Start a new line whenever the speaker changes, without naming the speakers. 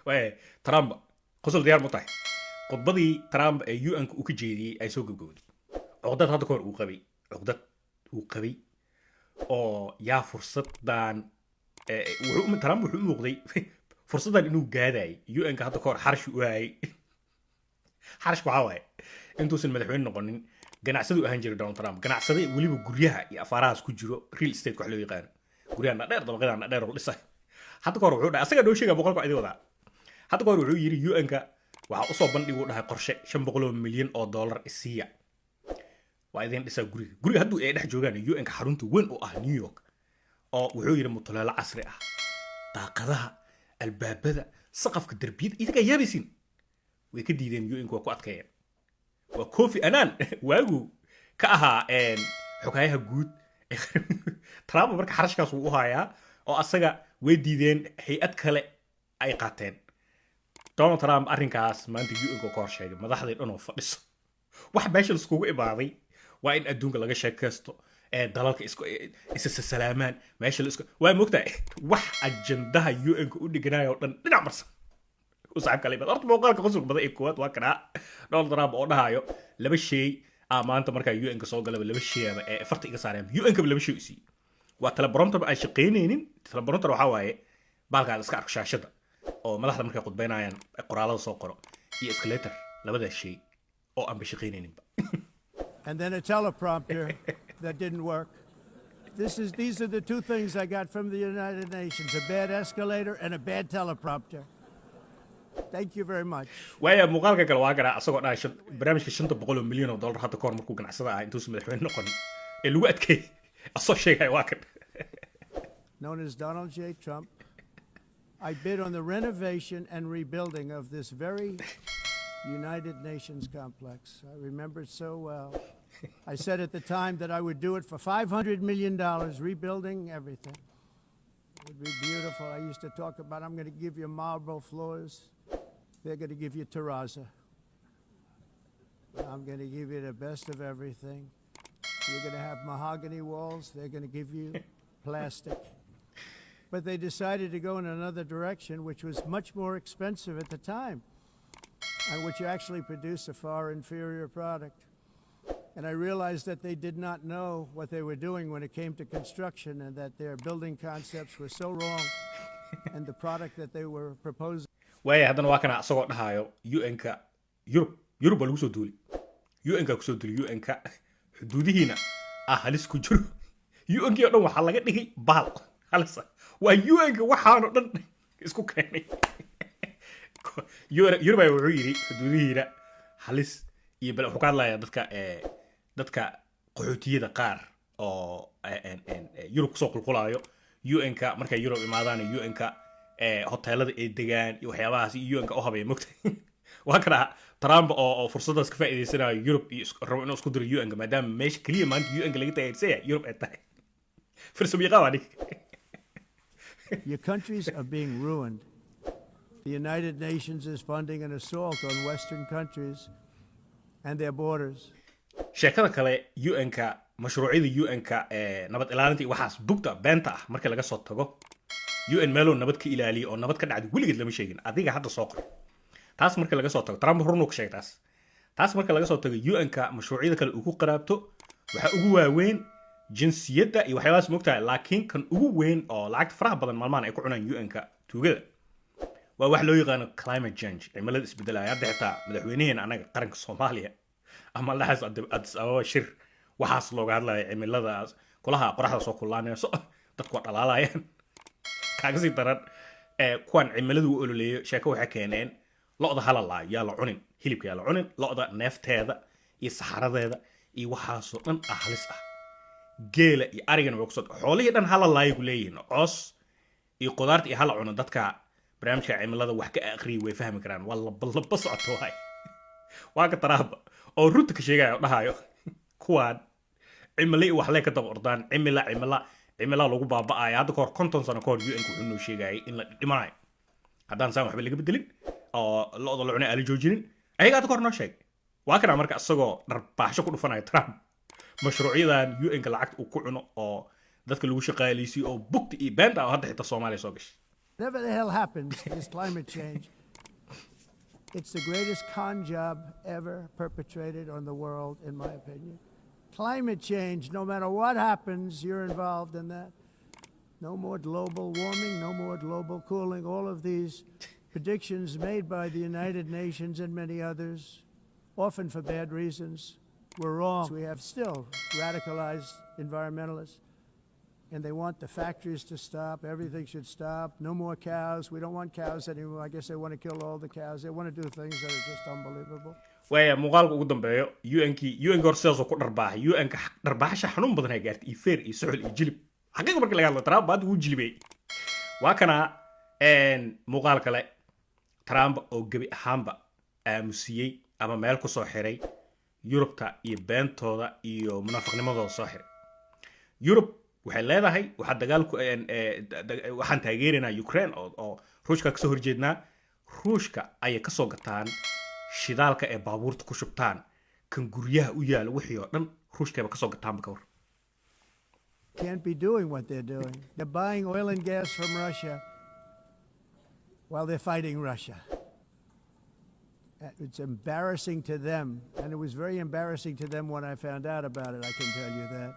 Waaya, Trump qosol diyaar mu tahay? Khudbadii Trump ee UN-ka uu ka jeediyey ay soo gabgabowday. Cuqdad hadda kahor uu qabay, cuqdad uu qabay oo yaa fursadan wuxuu Trump wuxuu u muuqday fursaddan inuu gaadayay. UN-ka hadda kahor xarash u hayay. Xarashka waxaa waaye intuusan madaxweyne noqonin ganacsadu ahaan jiray Donald Trump, ganacsade weliba guryaha iyo afaarahaas ku jiro, real estate wax loo yaqaano, guryaha dheer, dabaqyadan dheer oo dhisay. Hadda kahor wuxuu dhahay, asagaa noo sheegaya boqolka idin wadaa, hadda kahor wuxuu yidhi UN-ka waxaa usoo bandhigu dhahay qorshe $500 milyan isiiya, waa idin dhisaa guriga. Guriga hadduu ay dhex joogaan UN-ka xarunta weyn oo ah New York, oo wuxuu yidhi mutuleelo casri ah, daaqadaha, albaabada, saqafka, derbiyada, idinkaa yaabaysiin. Way ka diideen UN-ka, waa ku adkeeyeen. Waa Kofi Annan waagu ka ahaa xoghayaha guud. Trump marka xarashkaas wuu u hayaa oo asaga way diideen, hay-ad kale ay qaateen. Donald Trump arrinkaas maanta UN-ka ka hor sheegay madaxday dhan oo fadhiso. Wax meesha laiskugu imaaday waa in adduunka laga sheekaysto ee dalalka isku isa salaamaan. Meesha la isku waa moogtahay wax ajandaha UN-ka u dhiganayo oo dhan dhinac marsan u saaxiib kale imaad. Horta muuqaalka qosolka badan ee koowaad waa kanaa, Donald Trump oo dhahayo laba shay aa maanta markaa UN-ka soo galaba, laba shay ama ee farta iga saareen UN-ka, laba shay u siiyey. Waa teleprompter aan shaqaynaynin. Teleprompter waxaa waaye baalkaa la iska arko shaashada oo madaxda markay khudbaynayaan qoraalada soo qoro, iyo escalator. Labadaas shay oo aanba shaqaynayninba.
And then a teleprompter that didn't work. These are the two things I got from the United Nations: a bad escalator and a bad teleprompter. Thank you very much.
Waaya, muuqaalka kale waa kanaa, asagoo dhahay barnaamijka $500 milyan hadda kahor markuu ganacsada ahaa intuusan madaxweyne noqon ee lagu adkeeyey asoo sheegaya, waa kan.
Known as Donald J. Trump, I bid on the renovation and rebuilding of this very United Nations complex. I remember it so well. I said at the time that I would do it for $500 million, rebuilding everything. It would be beautiful. I used to talk about, "I'm going to give you marble floors. They're going to give you terrazzo. I'm going to give you the best of everything. You're going to have mahogany walls. They're going to give you plastic." But they decided to go in another direction, which was much more expensive at the time, and which actually produced a far inferior product. And I realized that they did not know what they were doing when it came to construction and that their building concepts were so wrong and the product that they were proposing
Waaya, haddana waa kana asagoo dhahayo UN-ka Yurub, Yurub baa lagu soo duuli, UN-ka kusoo duuli, UN-ka xuduudihiina ah halis ku jiro. UN-kii oo dhan waxaa laga dhigay baal halis ah. Waa UN-ka waxaanoo dhan isku keenay. Yurub ayaa wuxuu yidhi xuduudihiina halis iyo bal wuxuu ka hadlayaa dadka dadka qaxootiyada qaar oo Yurub kusoo qulqulaayo. UN-ka markay Yurub imaadaan, UN-ka hoteelada ay degaan iyo waxyaabahaas iyo UN-ka u habeeya mogta. Waa kana Trump oo fursadaas ka faa'iidaysanayo Yurub iyo rabo inuu isku diro UN-ka, maadaama meesha keliya maanta UN-ka laga taageersan yahay Yurub ay tahay. Farsamo yaqaan waa ninka.
Your countries are being ruined. The United Nations is funding an assault on Western countries and their borders.
Sheekada kale, UN-ka, mashruucyada UN-ka ee nabad ilaalinta iyo waxaas bugta beenta ah marka laga soo tago, UN meeluu nabad ka ilaaliyo oo nabad ka dhacday weligeed lama sheegin. Adiga hadda soo qor. Taas marka laga soo tago, Trump runuu ka sheegay taas. Taas marka laga soo tago, UN-ka mashruucyada kale uu ku qaraabto waxaa ugu waaweyn jinsiyadda iyo waxyaabahaas, moogtahay. Laakiin kan ugu weyn oo lacagta faraha badan maalmahan ay ku cunaan UN-ka tuugada waa wax loo yaqaano climate change, cimilada isbedelaya. Hadda xitaa madaxweynaheena anaga qaranka Soomaaliya ama dhaxas Addis Ababa shir waxaas looga hadlaya, cimiladaas kulaha qoraxda soo kululaanayso, dadku waa dhalaalayaan. Kaaga sii daran kuwan cimiladu u ololeeyo sheeko waxay keeneen lo'da hala laayo, yaa la cunin hilibka, yaa la cunin lo'da, neefteeda iyo saxaradeeda iyo waxaasoo dhan ah halis ah. Geela iyo arigana way kusoo, xoolihii dhan hala laayo ku leeyihiin, coos iyo qudaarta iyo hala cuno. Dadka barnaamijka cimilada wax ka aqriyay way fahmi karaan. Waa laba socoto waay. Waa ka Trump oo runta ka sheegaya oo dhahayo kuwaan cimilo iyo waxlee ka daba ordaan, cimila cimila cimilaa lagu baaba'aya. Hadda kahor, 50 sano kahor, UN wuxuu noo sheegayay in la dhimanayo haddaan saan waxba laga bedelin oo lo'da la cunay aan la joojinin. Ayaga hadda kahor noo sheegay. Waa kana marka isagoo dharbaaxsho ku dhufanaya Trump mashruucyadan UN-ka lacagta uu ku cuno oo dadka lagu shaqaaleysiyo oo bugta iyo beenta oo hadda xitaa Soomaaliya soo gashay.
Whatever the hell happens, this climate change, it's the greatest con job ever perpetrated on the world, in my opinion. Climate change, no matter what happens, you're involved in that. No more global warming, no more global cooling. All of these predictions made by the United Nations and many others, often for bad reasons, were wrong. We have still radicalized environmentalists, and they want the factories to stop. Everything should stop. No more cows. We don't want cows anymore. I guess they want to kill all the cows. They want to do things that are just unbelievable.
Waaya, muuqaalka ugu dambeeyo UN-kii, UN-ka hor sidaasoo ku dharbaaxay UN-ka, dharbaaxasha xanuun badan ay gaartay, iyo feer iyo suxul iyo jilib. Xaqiiqa markii laga hadlo, Trump hadda wuu jilibay. Waa kana muuqaal kale, Trump oo gebi ahaanba aamusiyey ama meel kusoo xiray Yurubta iyo beentooda iyo munaafiqnimadooda soo xiray. Yurub waxay leedahay waxaa dagaalku waxaan taageeraynaa Ukraine oo Ruushka kasoo horjeednaa. Ruushka ayay kasoo gataan shidaalka ee baabuurta ku shubtaan, kan guryaha u yaala, wixii oo dhan Ruushkayba kasoo gataanba, ka war.
Can't be doing what they're doing. They're buying oil and gas from Russia while they're fighting Russia. It's embarrassing to them, and it was very embarrassing to them when I found out about it, I can tell you that.